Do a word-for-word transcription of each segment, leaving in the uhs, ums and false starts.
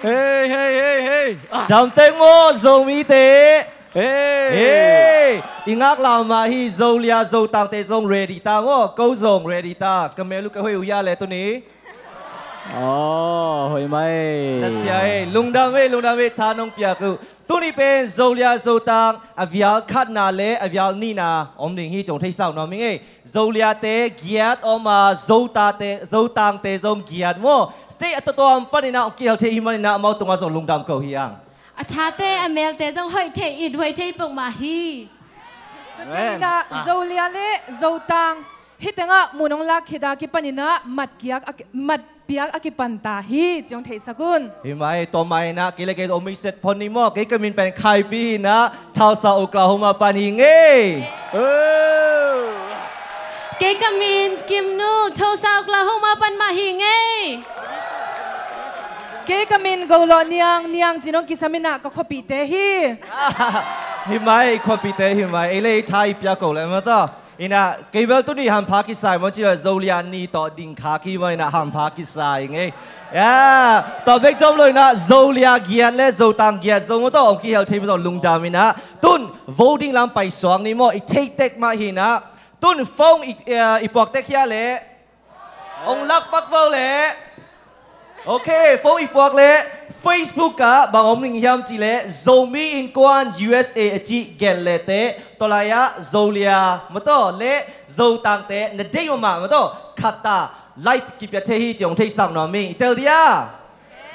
Hei, hei, hei, hei. Dam teng maw, Zomite. Hei. Hei. I ngaklah mah hi, Zolia Zotangte zong ready ta maw, ko zong ready ta. Ka mel uh ka hoih uh hia le tuni. Aw, hoih mai. Na sia ei, lungdam ei, lungdam ei, tha nong piak uh. Tuni pen Zolia Zotang a vial khatna le a vial nihna om ding hi ci hong theisak nuam ing ei. Zoliate giat om a, Zotate, Zotangte zong giat maw. State a tuamtuam panin ah hong kihel thei hi manin ah amau tungah zong lungdam ko hi hang. A thate a melte zong hoih thei, it hoih thei peuhmah hi. Tua ciangin ah Zolia le Zotang hih tengah mun hong lak khit a kipanin ah mat kiak a ki-, mat piak a kipan ta hi ci hong theisak un. Hi mai, tua mai in ah kei le kei om i set phon ni maw. Kei ka min pen Khaipi hi in ah, Tulsa, Oklahoma pan hi ing ei. Oh. Kei ka min Kimnu, Tulsa, Oklahoma pan mah hi ing ei. Kei ka min Golo Niang, Niang ci-in hong kisam in ah ka khuapihte hi. Hi mai, khuapihte hi mai. Ei le ei tha i pia ko le maw taw. In ah, kei bel tuni hampha kisai maw ci lo, Zolia ni tawh ding kha ki maw in ah hampha kisai ing ei. Ya, tua bek zom lo in ah Zolia giat le Zotang giat zong maw taw hong kihel thei maw taw lungdam in ah. Tun vo ding lam paisuak ni maw, i theih tek mah hi in ah. Tun phone i, eh, i puak tek hia le. Hong lak pak vo le. Ok, phone i puak le Facebook ah bang om ning hiam cih le Zomi Innkuan U S A a cih gelh le teh, tua lai-ah Zolia maw taw le Zotangte na deih mahmah maw taw khat ta like kipia thei hi ci hong theisak nuam ing. I tel dia?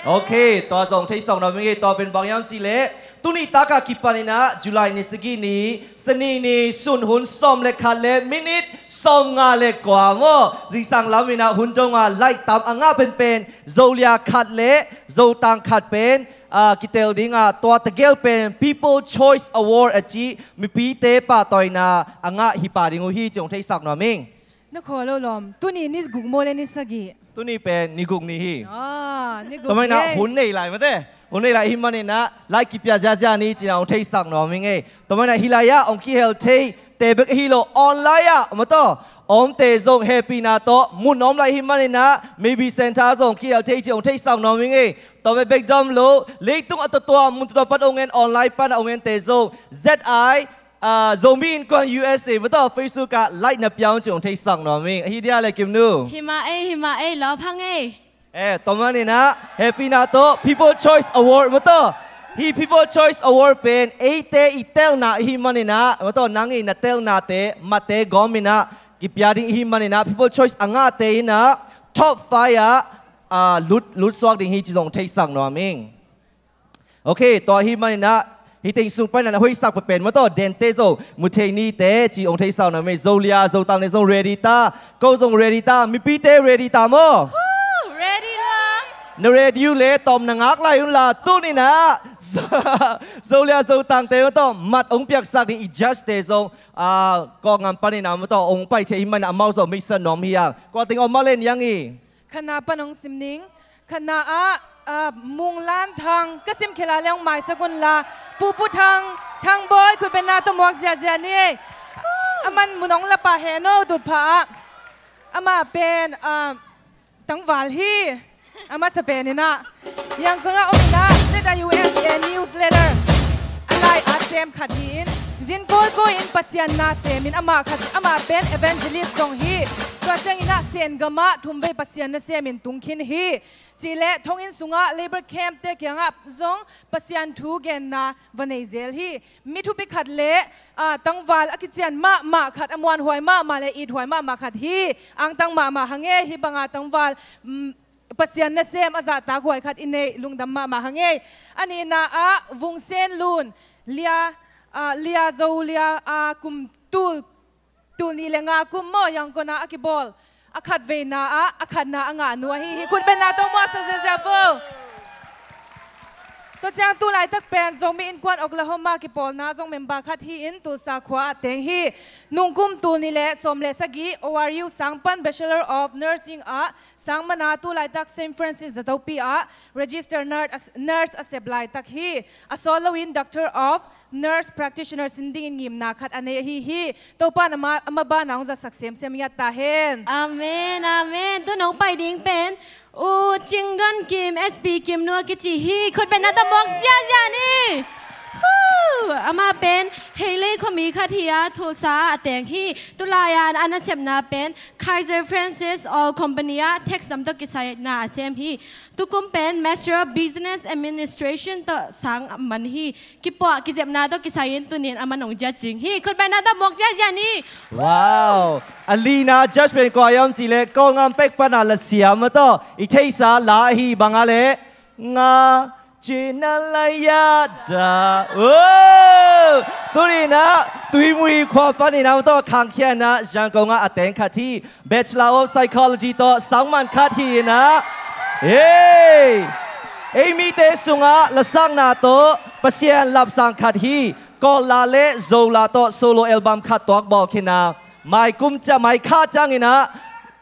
Ok, tua zong theisak nuam ing ei. Tua pen bang hiam cih le tuni tak a kipan in ah July ni sagih ni, Sani ni, sun hun sawm le khat le minit sawm nga le kua maw. Zingsang lam in ah hun dong a like tam a ngah penpen Zolia khat le Zotang khat pen, ah, kitel ding a, tua tegel pen People Choice Award a cih mipite pahtawina a ngah hi pah ding uh hi ci hong theisak nuam ing. Na khua lo lawm. Tuni ni guk maw le ni sagih? Tuni pen ni guk ni hi. Ah, ni guk. Tua manin ah hun nei lai mate. Hun nei lai hi manin ah like kipia ziazia ni ci-in ah hong theisak nuam ing ei. Tua manin ah hih lai-ah hong kihel theite bek hi lo, online ah maw taw omte zong hehpihna tawh mun om lai hi manin ah Maybe Center zong hong kihel thei ci hong theisak nuam ing ei. Tua bek bek zom lo, leitung a tuamtuam, mun tuamtuam pan hong en, online pan a hong ente zong Z I, ah, Zomi Innkuan U S A maw taw Facebook ah like na pia un ci hong theisak nuam ing. Ahi dia le Kimnu? Hi mah ei, hi mah ei, lawp hang ei. Eh, tua manin ah hehpihna tawh People Choice Award maw taw. Hih People Choice Award pen eite i telna ahi manin ah maw taw, nang i na telnate mate gawm in ah kipia ding ahi manin ah People Choice a ngahte in ah top five ah, ah, lut, lut suak ding hi ci zong theisak nuam ing. Ok, tua ahi manin ah hih teng sung panin ah na hoihsak penpen maw taw, dente zong mu thei ni teh ci hong theisak nuam ing. Zolia Zotangte zong ready ta, ko zong ready ta, mipite ready ta maw? Woo! Ready lua. Na ready uh le tawm na ngak lai un la, tuni in ah Zolia Zotangte maw taw mat hong piaksak ding i judge te zong, ah, kawkngam panin ah maw taw hong pai thei hi manin ah amau zong meisan nuam hi hang. Kua teng om mah le niang i. Khatna pan hong sim ning. Khatna ah, ah, Munglan Thang, ka sim khel a le hong maisak un la. Pupu Thang, Thang Bawi, khutbetna tawh muak ziazia ni ei. Aman mun hong la pah hen aw, tutphah ah. Amah pen, ah, tangval hi. A masa pen in ah Yangon ah om in ah Z I U S A newsletter a lai-at sem khat hi-in, zin kawikawi in Pasian na semin amah khat, amah pen evangelist zong hi. Tua ciangin ah Sen gam ah thumvei Pasian na semin tung khin hi. Cih leh thonginn sungah labour camp te kiangah zong Pasian thu genna va nei zel hi. Mi thupi khat le, ah, tangval a kician mahmah khat, a muanhuai mahmah le ithuai mahmah khat hi. Angtang mahmah hang ei, hih banga tangval, mm, Pasian nasem a zahtakhuai khat i neih, lungdam mahmah hang ei. A nihna ah Vung Sen Lun, Lia, ah, Lia Zo Lia, ah, kum tul, tul nih le nga kum maw, Yangon ah a kibawl. A khatveina ah a khatna a ngahnu ahi hi. Khutbetna tawh muaksak ziazia vo. Tua ciang tu laitak pen Zomi Innkuan Oklahoma kipawlna zong member khat hi-in Tulsa khua ah teng hi. Nungkum tul nih le sawm le sagih O R U sang pan Bachelor of Nursing ah sang man a, tu laitak Saint Francis Zatopi ah register nurse, nurse a sep laitak hi. A sawt loin Doctor of Nurse Practitioner sin dingin ngimna khat a nei ahi hi. Topa in ama, ama banah hong zatsak semsem ngiat ta hen. Amen, amen. Tu nong pai ding pen U Cingdon Kim, S P Kim Nua kici hi, khutbetna tawh muak ziazia ni. Huu! Amah pen Heilei khuami khat hi a, Tulsa ah a teng hi. Tulai-a a nasepna pen Kaiser Francis Oil Company ah tax lam tawh kisaina a sem hi. Tukum pen Master of Business Administration tawh sang man hi. Kipuah kizepna tawh kisai in tuni-in a man hong ziat cing hi. Khutbetna tawh muak ziazia ni. Wow! A lina judge pen kua hiam cih leh Kawlngam pek pana lasiam a tawh i theihsa la ahi bang a leh nga cina layada. Oh! Tuni-in ah Tuimui khua panin ah tawh khangkhia-in ah Yangon ah a teng khat hi. Bachelor of Psychology tawh sang man khat hi-in ah, hey! Ei mite sungah lasakna tawh Pasian lapsang khat hi. Kawllah le Zollah tawh solo album khat tuak bawl khin a, mai kum ciang, mai kha ciangin ah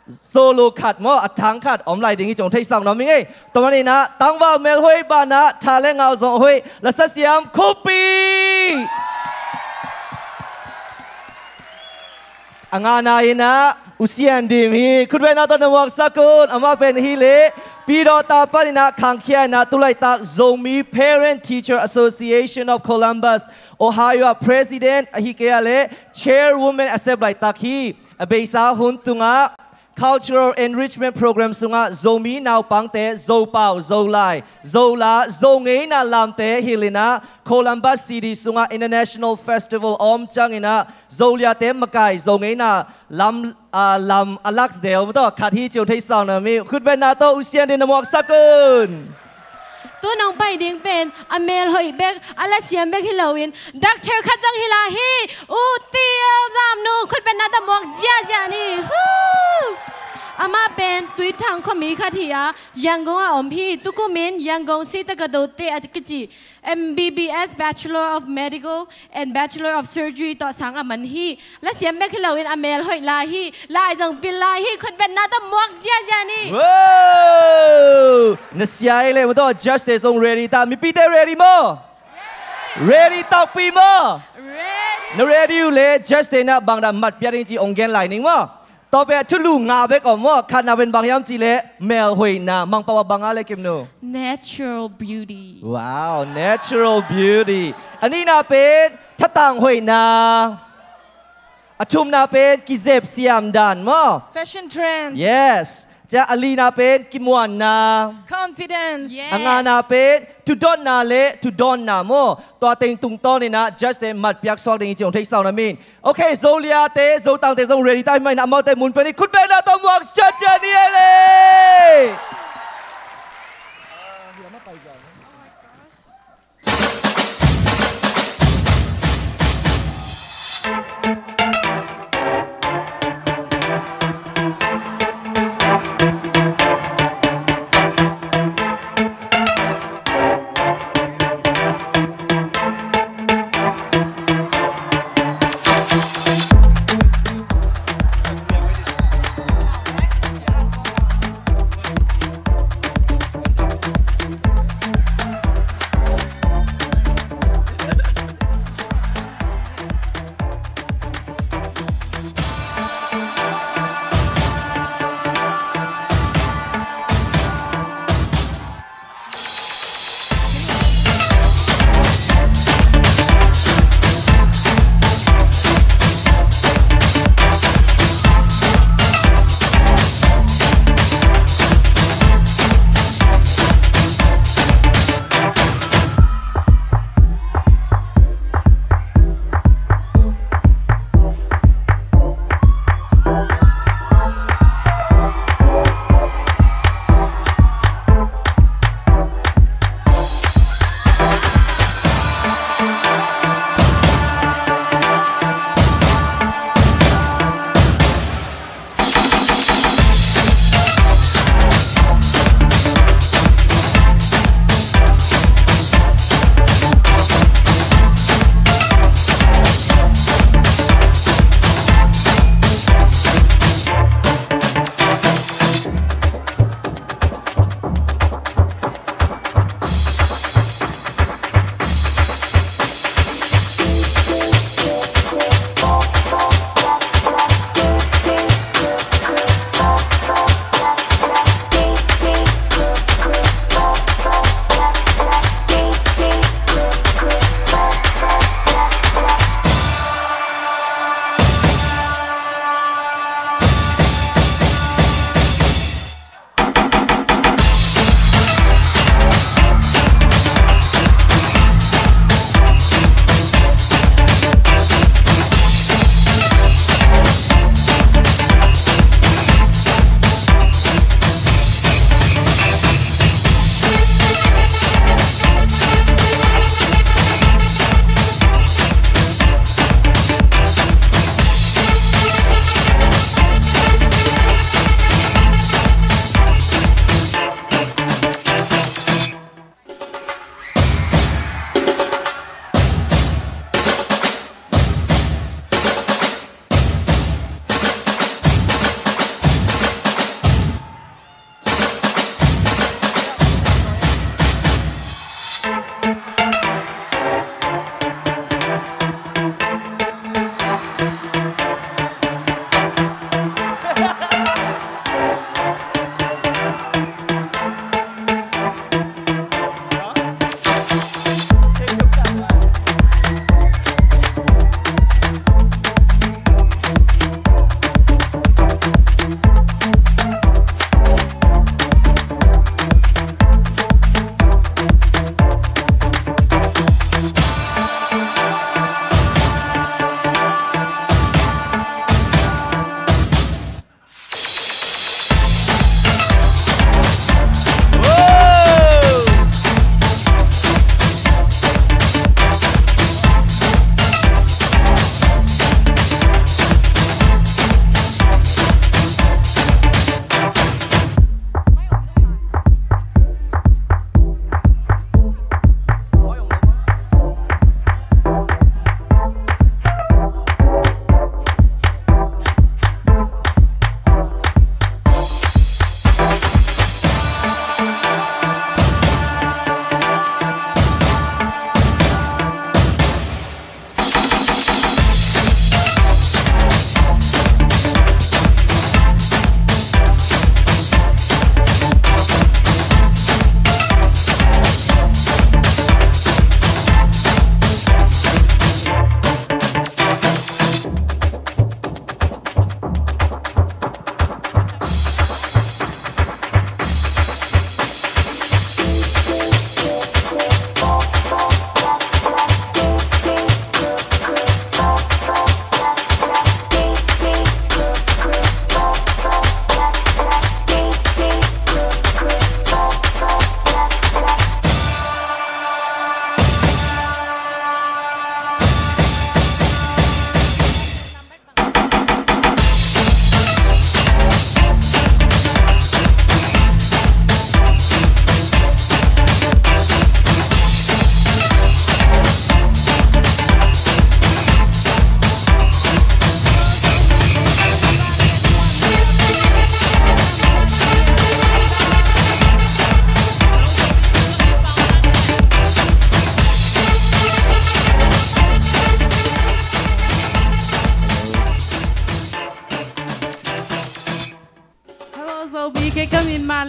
solo khat maw, a thang khat om lai ding hi, cong theihsak nuam ing ei. Tua manin ah tangval melhoih banah tha le ngau zong hoih, lasasiam Khupi. A ngana in ah U Sian Dim hi, khutbetna tawh na muaksak un. Amah pen hi leh Pidawta panin ah khangkhia-in ah tulaitak Zomi Parent Teacher Association of Columbus, Ohio ah president ahi kei a leh chairwoman a sep laitak hi. A beisa hun tungah Cultural Enrichment Program sungah Zomi naupangte Zopau, Zolai, Zola, Zongeina lamte hilh in ah Columbus City sungah International Festival om ciangin ah Zoliate makai Zongeina lam, ah, lam a lak zel maw tawh khat hi, cong theihsak nuam ing. Khutbetna tawh U Sian Dim na muaksak un. Tu nong pai ding pen a melhoih bek, a lasiam bek hi loin, doctor khat zong hi lai hi. U Tiel Zam Nu, khutbetna tawh muak ziazia ni. Huu! Amah pen Tuithang khuami khat hi a, Yangon ah om hi. Tukum in Yangon State Gado te a kici M B B S, Bachelor of Medical and Bachelor of Surgery tawh sang a man hi. Lasiam bek hi loin a melhoih lai hi. Lai zong pil lai hi. Khutbetna tawh muak ziazia ni. Wow! Na sia ei leh maw tawh judge te zong ready ta. Mipite ready maw? Ready takpi maw? Ready. Na ready uh leh judge te in ah bangdah mat pia ding ci hong gen lai ning maw? Tua pen thulu nga bek om maw? Khatna pen bang hiam cih leh melhoihna. Mangpau ah bang a leh, Kim Nu? Natural beauty. Wow, natural beauty. A nihna pen thatang hoihna. A thumna pen kizep siam dan maw? Fashion trend. Yes. Cia a lina pen kimuanna. Confidence. Yes. A ngana pen thudotna le thudawnna maw? Tua teng tungtawnin ah judge te mat piak suak ding hi ci hong theihsa uh na min. Okay, Zoliate, Zotangte zong ready ta hi mah in ah amaute mun pen i khutbetna tawh muak ciatciat ni ei le.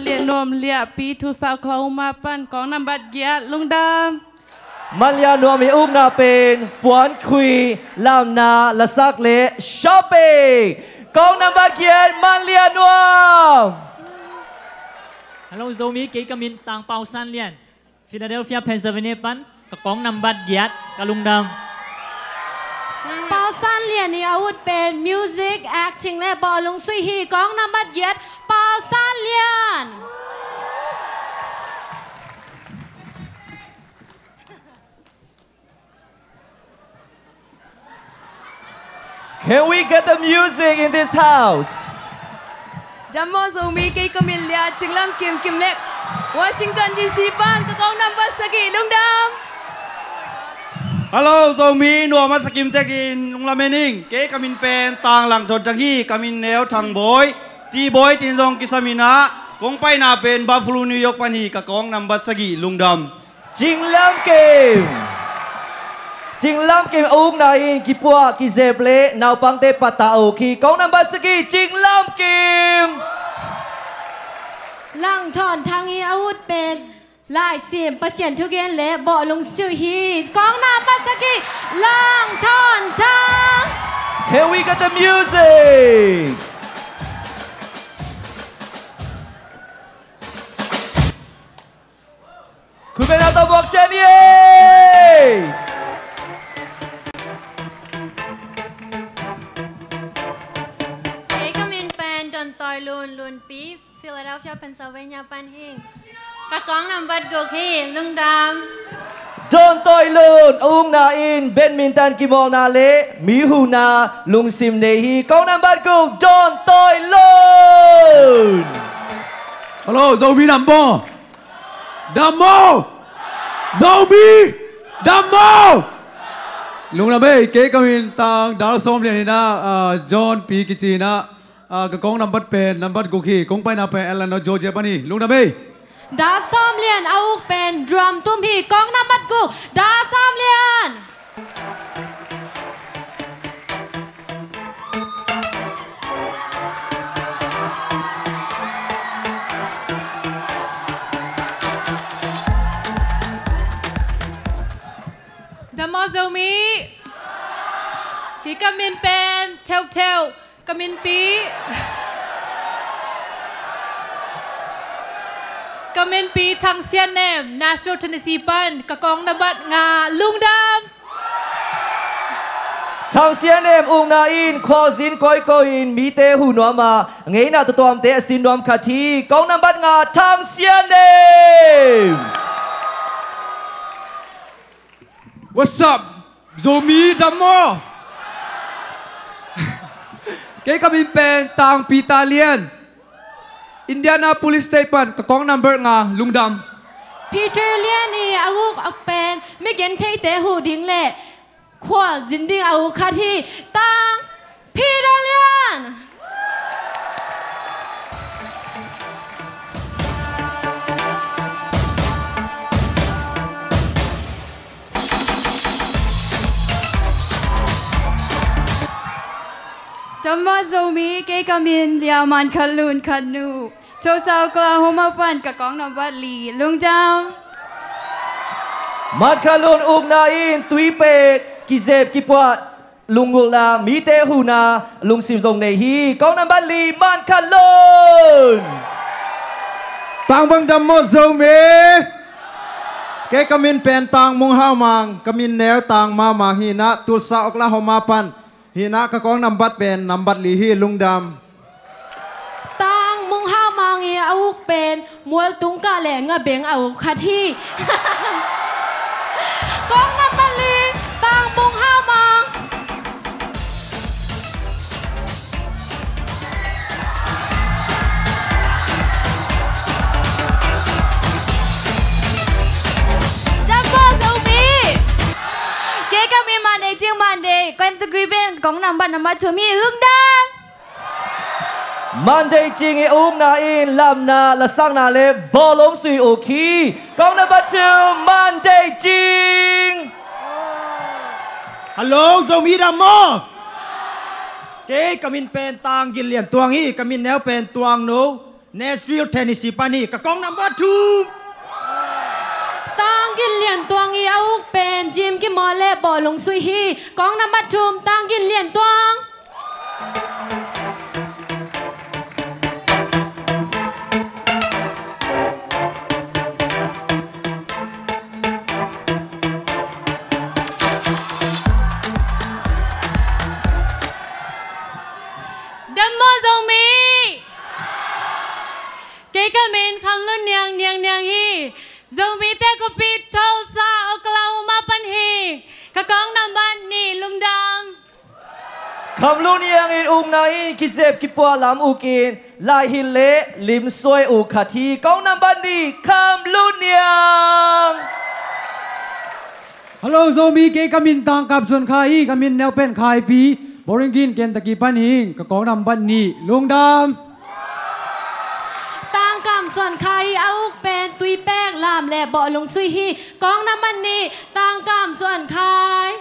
Liah Nuam Liahpi, Tulsa Oklahoma pan, kong nambat giat, lungdam. Manliah Nuam i ukna pen Puan Khui, lamna, lasak le shopping. Kong nambat giat, Manliah Nuam. Hello Zomi, kei ka min Tang Pau San Lian, Philadelphia, Pennsylvania pan, ka kong nambat giat, ka lungdam. Pau San Lian i a ut pen music, acting le bawlung sui hi, kong nambat giat, Pau San Lian. Can we get the music in this house? Dam maw Zomi, kei ka min Liah Cinglam Kim, Kim Lek, Washington D C pan, ka kong nambat sagih, lungdam. Hello Zomi, nuam a sa kim tek in lungdam ing. Kei ka min pen Tang Lang Thon Thang hi, ka min neu Thang Bawi, Ti Bawi tin zong kisam in ah, kong paina pen Buffalo, New York pan hi, ka kong nambat sagih, lungdam. Cinglam Kim. Cinglam Kim a ukna in kipuah, kizep le naupangte pattah a uk hi, kong nambat sagih, Cinglam Kim. Lang Thon Thang i a ut pen laisim, Pasian thugen le bawlung sui hi, kong nambat sagih, Lang Thon Thang. Can we get the music? Khun bek na tawh buak ciat ni ei. Kei ka min pen Don Toi Lun, Lunpi, Philadelphia, Pennsylvania pan hi, ka kong nambat guk hi, lungdam. Don Toi Lun a ukna in badminton kimawlna le mi huhna lungsim nei hi, kong nambat guk, Don Toi Lun. Hello Zomi, dam maw? Dam maw? Zomi, dam maw? Lungdam ei, kei ka min Tang Dal Sawm Lian hi in ah, John Pi kici in ah, ka kong nambat pen nambat guk hi, kong paina pen Atlanta, Georgia pan hi, lungdam ei. Dal Sawm Lian a uk pen drum tum hi, kong nambat guk, Dal Sawm Lian. Dam maw Zomi, kei ka min pen Theuh Theuh, ka minpi, ka minpi Thang Sian Nem, Nashville, Tennessee pan, ka kong nambat nga, lungdam. Thang Sian Nem ukna in khualzin kawikawi in mite huh nuam a, ngeina tuamtuamte a sin nuam khat hi, kong nambat nga, Thang Sian Nem. What's up Zomi, dam maw? Kei ka min pen Tang Peter Lian, Indianapolis State pan, ka kong nambat nga, lungdam. Peter Lian i a uk pen mi gentheite huh ding le khualzin ding a uk khat hi, Tang Peter Lian. Dam maw Zomi, kei ka min Lia Man Khat Lun Khat Nu, Tulsa Oklahoma pan, ka kong nambat li, lungdam. Man Khat Lun ukna in tuipek, kizep kipuah, lunggulhna, mite huhna lungsim zong nei hi, kong nambat li, Man Khat Lun. Tang bang, dam maw Zomi? Kei ka min pen Tang Mung Hau Mang, ka min neu Tang Mau Mang hi in ah, Tulsa Oklahoma pan hi in ah, ka kong nambat pen nambat li hi, lungdam. Tang Mung Hau Mang i a uk pen mualtung kah le ngabeng a uk khat hi. Kong nambat li, Tang Mung Hau Mang. Dam maw Zomi? Kei ka min Mandei Cing, Mandei, Kentucky pan, kong nambat nambat thum hi, lungdam. Mandei Cing i ukna in lamna, lasakna le bawlung sui uk hi, kong nambat thum, Mandei Cing. Hello Zomi, dam maw? Kei ka min pen Tang Gin Lian Tuang hi, ka min neu pen Tuang No, Nashville, Tennessee pan hi, ka kong nambat thum. Tang Gin Lian Tuang hi, a uk pen Jim Kimawl le Bawh Lung Sui hi, kong nambat thum, Tang Gin Lian Tuang. Dam maw Zomi? Kei ka min Kham Lun Niang, Niang Niang hi. Zomite khuapi Tulsa, Oklahoma pan hi. Ka kong nambat nih, lungdam. Kham Lun Niang in ukna in kizep kipuah lam uk in, laihilh le limsuai uk khat hi. Kong nambat nih, Kham Lun Niang. Hello Zomi, kei ka min Tang Kam Suan Khai hi, ka min neu pen Khaipi, Bowling Green, Kentucky pan hi, ka kong nambat nih, lungdam. Tang Kam Suan Khai hi, a uk pen Tuipek Lam le Bawh Lung Sui hi, kong nambat nih, Tang Kam Suan Khai.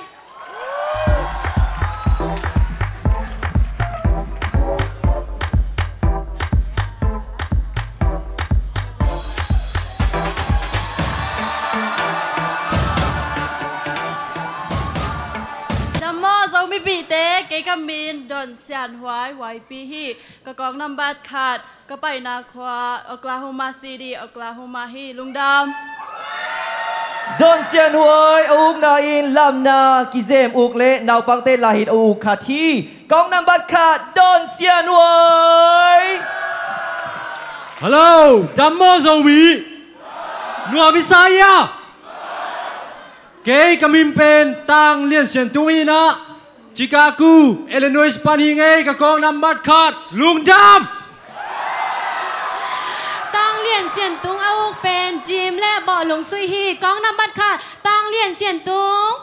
Dam maw Zomipihte, kei ka min Don Sian Huai, Huaipi hi, ka kong nambat khat, ka paina khua Oklahoma City, Oklahoma hi, lungdam. Don Sian Huai, a ukna in lamna kizem uk le naupangte laihilh a uk khat hi. Kong nambat khat, Don Sian Huai. Hello, dam maw Zomi? Nuam i sa hia? Kei ka min pen Tang Lian Sian Tung hi na, Chicago, Illinois pan hi ing ei, ka kong nambat khat, lungdam. Tang Lian Sian Tung, a uk pen Jim le Bawh Lung Sui hi, kong nambat khat, Tang Lian Sian Tung.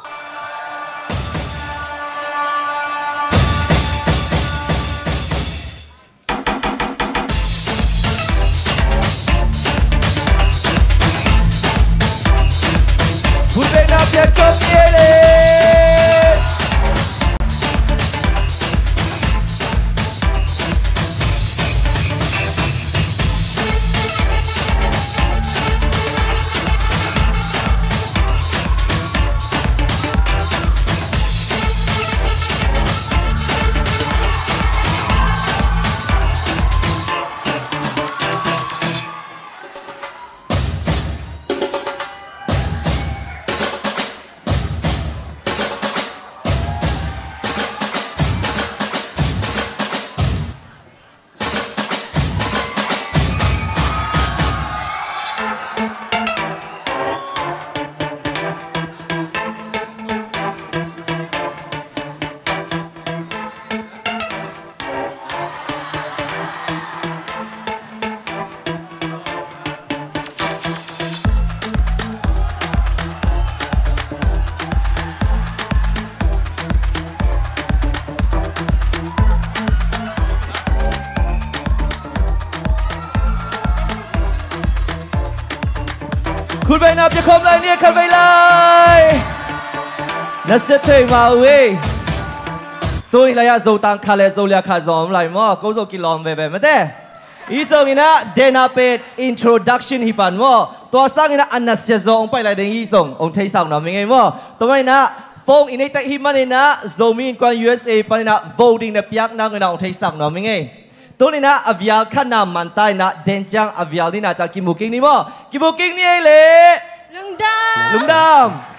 Khut bengna piak khawm ni ei le. Khut bengna pia khawm lai ni, khat vei lai. Na sia thei mah uh ei. Tuni lai-ah Zotang khat le Zolia khat zong om lai maw? Ko zong kilawm veve mate. Hih zong inah dena pet introduction hi pan maw? Tua sang inah a nasia zaw hong pai lai ding, hih zong hong theisak nuam hi ngei maw? Tua man inah phone i neih tek hi man inah Zomi Innkuan U S A pan inah voting na piak nang inah hong theisak nuam hi ngei. Tuni inah a vial khatna manta inah den ciang a vial nihna ciang kimu kik ni maw? Kimu kik ni ei le. Lungdam. Lungdam.